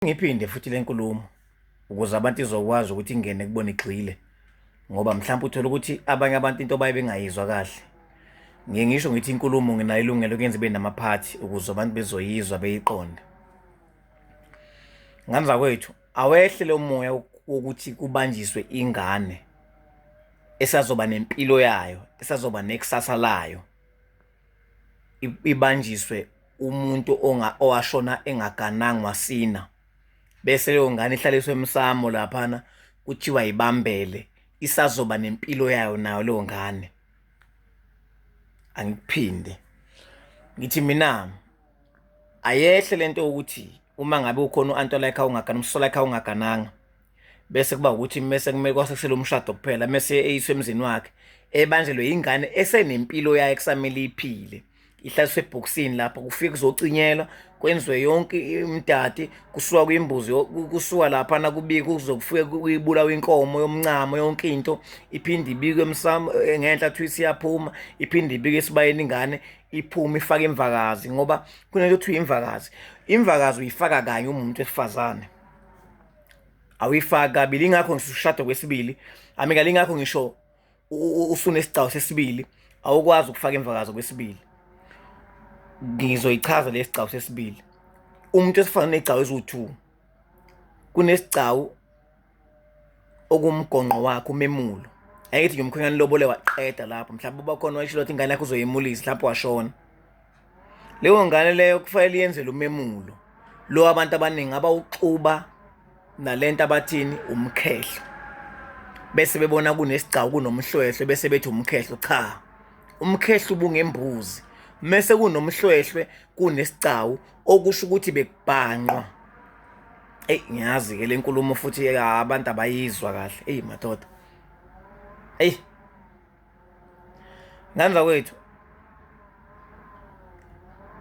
Ngiphinde futhi le nkulumo ukuze abantu izokwazi ukuthi ingene kubona igxile ngoba mhlawumbe uthole ukuthi abanye abantu into baye bengayizwa kahle. Ngiye ngisho ngithi inkulumo nginayo ilungelo kuyenza ibe namaphathi ukuze abantu bezoyizwa beyiqonde. Ngane zakwethu, awehle lo moya wokuthi kubanjiswe ingane esazoba nempilo yayo, esazoba nekusasa layo. Ibanjiswe umuntu owashona engagananga wasina bese leyo ngane ihlaliswe emsamo laphana kuthiwa ibambele isazoba nempilo yayo nayo leyo ngane. Angikuphinde ngithi mina ayehle lento yokuthi uma ngabe ukhona u-anti like ungagana umsola like ungagananga bese kuba ukuthi mese kumele kwase kusele umshado kuphela mese eyiswe emzini wakhe ebanjelwe ingane esenempilo yayo kusamele iphile ihlaliswe ebhokisini lapho kufike kuzocinyelwa kwenziwe yonke imidadi kusuka kwimbuzi kusuka lapha nakubika kuze kufike kuyibulawa inkomo yomncamo yonke into iphinde ibikwe emsamo eh, ngenhla kuthiwa isiyaphuma iphinde ibike esibayeni ingane iphume ifake imvakazi ngoba kunento kuthiwa imvakazi imvakazi uyifaka kanye umuntu wesifazane awuyifaki kabili ingakho ngisho ushada kwesibili amika lingakho ngisho usunesigcawu sesibili awukwazi ukufaka imvakazo kwesibili ngizoyichaza lesi sigcawu sesibili umuntu esifana negcawu eziwu-two kunesigcawu okumgonqo wakhe umemulo ayithi nje umkhwenyana lobole waqeda lapho mhlawumbe ubakhona wayishilo ukuthi ingane yakhe uzoyemulisa mhlawumbe washona leyo ngane leyo kufanele yenzele umemulo lo abantu abaningi abawuxuba nalento abathini umkhehlo bese bebona kunesigcawu kunomhlwehlwe bese bethi umkhehlo cha umkhehlo ubungembuzi mese kunomhlwehlwe kunesigcawu okusho ukuthi bekubhanqwa eyi ngiyazi ke le nkulumo futhi abantu abayizwa kahle eyi madoda eyi ngane zakwethu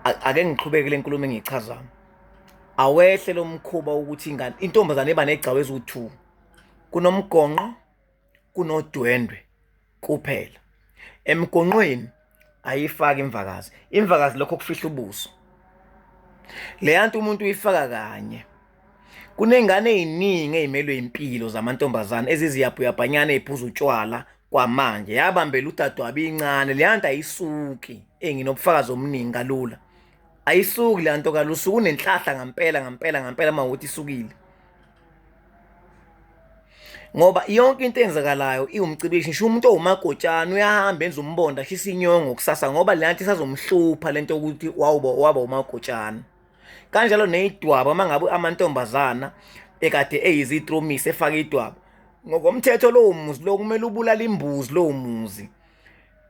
ake ngiqhubeke le nkulumo engiyichazayo awehle lo mkhuba wokuthi ingane intombazane iba negcawu eziwu-two kunomgonqo kunodwendwe kuphela emgonqweni ayifaki imvakazi imvakazi lokho kufihla ubuso leya nto umuntu uyifaka kanye Kuney'ngane ey'ningi ey'melwe impilo zamantombazane eziziyabhuyabhanyana ey'phuza utshwala kwamanje yabambela udadewabo incane leya nto ayisuki eyi nginobufakazi obuningi kalula ayisuki leya nto kalula usuke unenhlahla ngampela ngampela ngampela uma ukuthi isukile ngoba yonke into eyenzakalayo iwumcibishi ngisho umuntu owumagotshana uyahamba enza umbonda ashisa inyongo kusasa ngoba le nto isazomhlupha le nto yokuthi wawuba waba umagotshana Kanjalo neyidwaba uma ngabe amantombazana ekade eyizitromisi efaka idwaba. Ngokomthetho lowo muzi lo kumele ubulale imbuzi lowo muzi.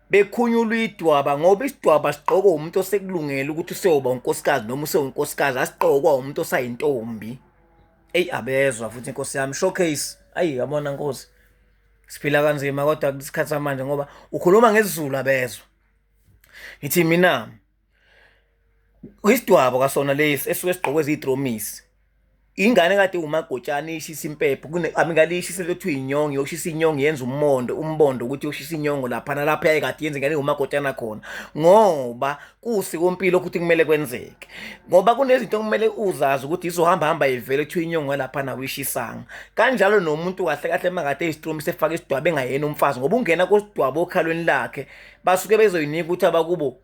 Bekhunyulwa idwaba ngoba isidwaba sigqokwa umuntu osekulungele ukuthi useyoba unkosikazi noma usewunkosikazi asigqokwa umuntu osayintombi. Eyi abezwa futhi inkosi yami showcase. Ayi yabona nkosi. Siphila kanzima kodwa kusikhathi samanje ngoba ukhuluma ngesiZulu abezwa. Ngithi mina Isidwabo kasona lesi esuke sigqokwe ziyitromisi. Ingane kade iwumagotshana ishisa impepho kune amingalishisa lento kuthiwa inyongo yokushisa inyongo yenza umondo umbondo ukuthi yoshisa inyongo lapha nalapha yayikade yenza ingane iwumagotshana khona ngoba kusikompilo ukuthi kumele kwenzeke ngoba kunezinto okumele uzazi ukuthi izohamba hamba ivele kuthiwa inyongo yalapha nawo ishisanga kanjalo nomuntu kahle kahle makade eyisitromisi efaka isidwabo engayena umfazi ngoba ungena kusidwabo okhalweni lakhe basuke bezoyinika ukuthi abakubo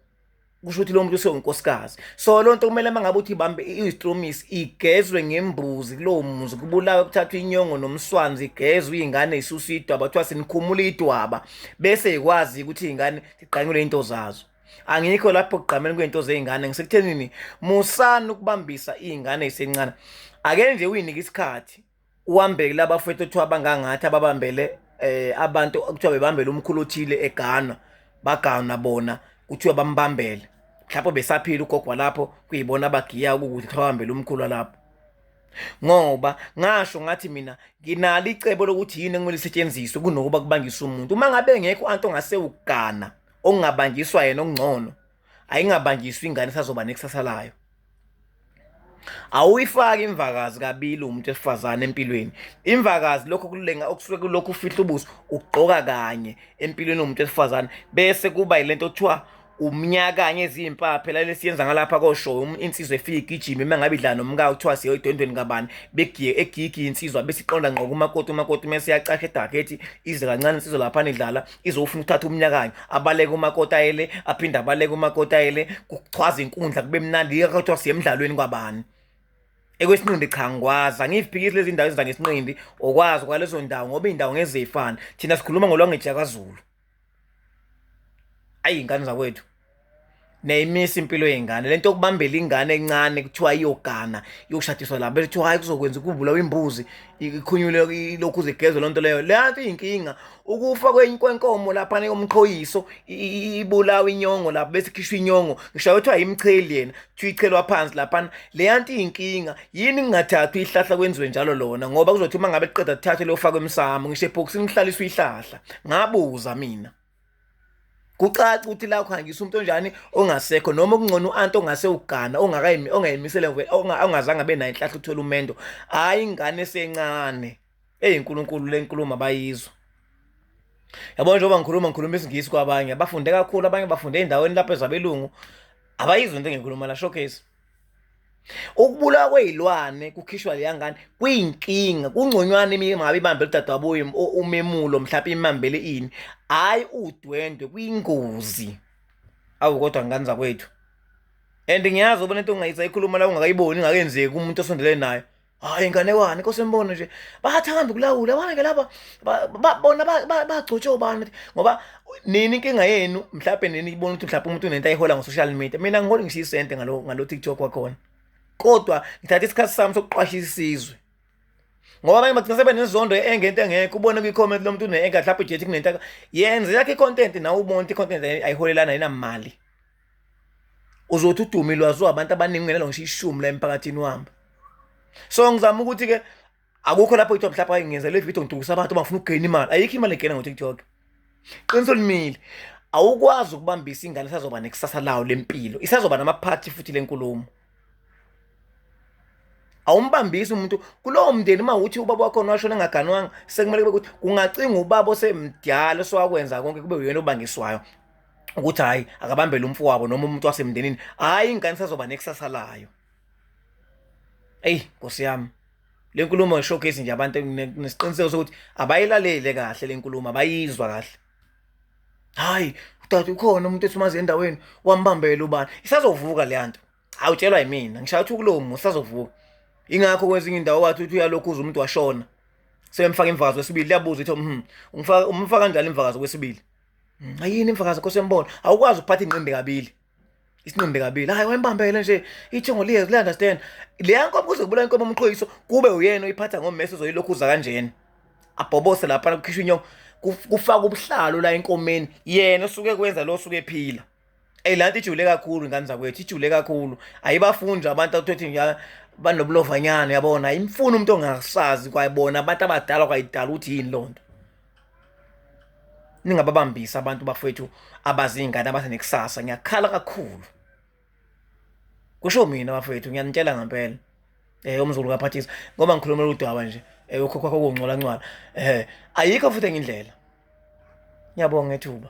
kusho ukuthi lo muntu usewunkosikazi so loo nto kumele uma ngabe uthi ibambe izitromisi igezwe ngembuzi kulowo muzi kubulawe kuthathwe inyongo nomswanzi igezwe iy'ngane isuswe idwaba kuthiwa sinikhumula idwaba bese ikwazi ukuthi iy'ngane zigqanyulwe iy'nto zazo angikho lapho kugqameni kwey'nto zey'ngane ngisekuthenini musani ukubambisa iy'ngane ey'sencane ake nje uyinike isikhathi uhambeke labafowethu othiwa bangangathi ababambele eh abantu kuthiwa bebambele umkhulu othile eGhana bagana bona kuthiwa bambambele mhlawumbe besaphila ugogo walapho kuyibona abagiya ukuthi kuthiwa bambele umkhulu walapho ngoba ngasho ngathi mina nginalo icebo lokuthi yini ekumele isetshenziswe kunokuba kubangiswe umuntu uma ngabe ngekho anto ongase ukugana okungabangiswa yena okungcono ayingabangiswa ingane isazoba nekusasa layo Awuyifaki imvakazi kabili umuntu wesifazane empilweni. Imvakazi lokho kulenga okusuke kulokhu ufihla ubuso ugqoka kanye empilweni yomuntu wesifazane bese kuba yilento okuthiwa Umnyakanye ezimpaphe la lesiyenza ngalapha kosho insizwa efika igijima uma ngabe idlala nomkayo kuthiwa siyo edwendweni kabani begiye egigi insizwa bese iqonda ngqo kumakoti umakoti mese yacasha edakethi ize kancane insizwa lapha idlala izofuna ukuthatha umnyakanyo abaleke umakoti ayele aphinde abaleke umakoti ayele kuchwaza inkundla kube mnandi kuthiwa siye emdlalweni kwabani ekwesinqindi cha ngikwazi angiyiphikisi lezi ndawo eziza ngesinqindi okwazi kwalezo ndawo ngoba iy'ndawo ngezeyifana thina sikhuluma ngolwangeji yakazulu ayi ingane zakwethu niyayimisa impilo yengane lento yokubambela ingane encane kuthiwa iyogana iyoshadiswa la bese kuthiwa hayi kuzokwenza ukubulawa imbuzi ikhunyule lokhu uzigezwe lonto leyo leya nto iyinkinga ukufa kwenkomo laphana yomqhoyiso ibulawa inyongo lapho bese khishwa inyongo ngisho kuthiwa yimcheli yena kuthiwa ichelwa phansi laphana leya nto iyinkinga yini kungathathwa ihlahla kwenziwe njalo lona ngoba kuzothi uma ngabe liqeda kuthathwe liyofakwa emsamo ngisho ebhokisini kuhlaliswa ihlahla ngabuza mina kucaca ukuthi la kuhanjiswa umuntu onjani ongasekho noma okungcono u-anti ongase ugana ongakayimi ongayimisele ongazange abe nayo inhlahla uthola umendo hhayi ingane esencane eyi nkulunkulu le nkulumo abayizwa yabona njengoba ngikhuluma ngikhuluma isingisi kwabanye abafunde kakhulu abanye bafunde ey'ndaweni lapho ezabelungu abayizwa into engikhuluma la showcase Ukubulawa kwey'lwane kukhishwa leya ngane kuyinkinga kungconywana ngabe ibambele udadewabo umemulo mhlawumpe imambele ini hhayi udwendwe kuyingozi awu kodwa ngane zakwethu and ngiyazi ubona into ongayisayikhuluma la ungakayiboni ingakenzeki kumuntu osondelene naye hayi inganekwane inkosi embono nje bayathanda ukulawula abanye ke laba bona bagcotshwe ubani ngoba nini inkinga yenu mhlawumbe nini ibona ukuthi mhlawumbe umuntu unento ayihola ngo-social media mina ngiholi ngisho isente ngalo ngalo TikTok wakhona kodwa ngithatha isikhathi sami sokuqwashisa isizwe ngoba abanye bagcina sebenezondo engento engekho ubone kwi-comment lo muntu une-enga mhlawumbe ujethi kunento yenze yakhe i-content nawe ubone ukuthi i-content ayiholelana ayinamali uzothi udumile waziwa abantu abaningi ungenelwa ngisho ishumi la emphakathini wami so ngizama ukuthi-ke akukho lapho kuthiwa mhlawumbe hayi ngenza le video ngidukisa abantu bangifuna ukugena imali ayikho imali egena ngo-tiktok qiniso limile awukwazi ukubambisa ingane isazoba nekusasa lawo lempilo isazoba namaphathi futhi lenkulumo awumbambisi umuntu kulowo mndeni uma uthi ubaba wakhona washona engaganwanga sekumele kube ukuthi kungacinga ubaba osemdala osowakwenza konke kube uyena obangiswayo ukuthi hhayi akabambele umfowabo noma umuntu wasemndenini hhayi ingane isazoba nekusasa layo eyi nkosi yami le nkulumo showcase nje abantu nesiqiniseko sokuthi abayilalele kahle le nkulumo abayizwa kahle hayi udade ukhona umuntu esimazi endaweni wambambela ubani isazovuka le nto awutshelwa yimina ngishaya ukuthi kulowo musa isazovuka ingakho kwezinye indawo wathi uthi uyalokhu uze umuntu washona sebemfaka imvakazo wesibili liyabuza ithi umfaka umfaka kanjani imvakazo kwesibili ayini imvakazo nkosi yembona awukwazi ukuphatha inqimbi kabili isinqimbi kabili hayi wayembambele nje ithongo liye li understand leya nkomo kuze kubula inkomo umqhoyiso kube uyena oyiphatha ngommese ozoyilokhuza kanjena abhobose lapha kukhishwa inyongo kufaka ubuhlalo la enkomeni yena osuke kwenza lo osuke ephila Ey lanto ijule kakhulu ingane zakwethu ijule kakhulu ayibafundi abantu athothi nje banobulovanyana yabona ayimfuni umuntu ongasazi kwayibona abantu abadala kwayidala ukuthi yini lonto ningababambisi abantu bafethu abazingane abasenekusasa ngiyakhala kakhulu kusho mina bafethu ngiyanitshela ngempela eh umzulu kaphathisa ngoba ngikhulumela udaba nje eh ukhokho wakho kungcola ncwala eh ayikho futhi enye indlela ngiyabonga ngethuba.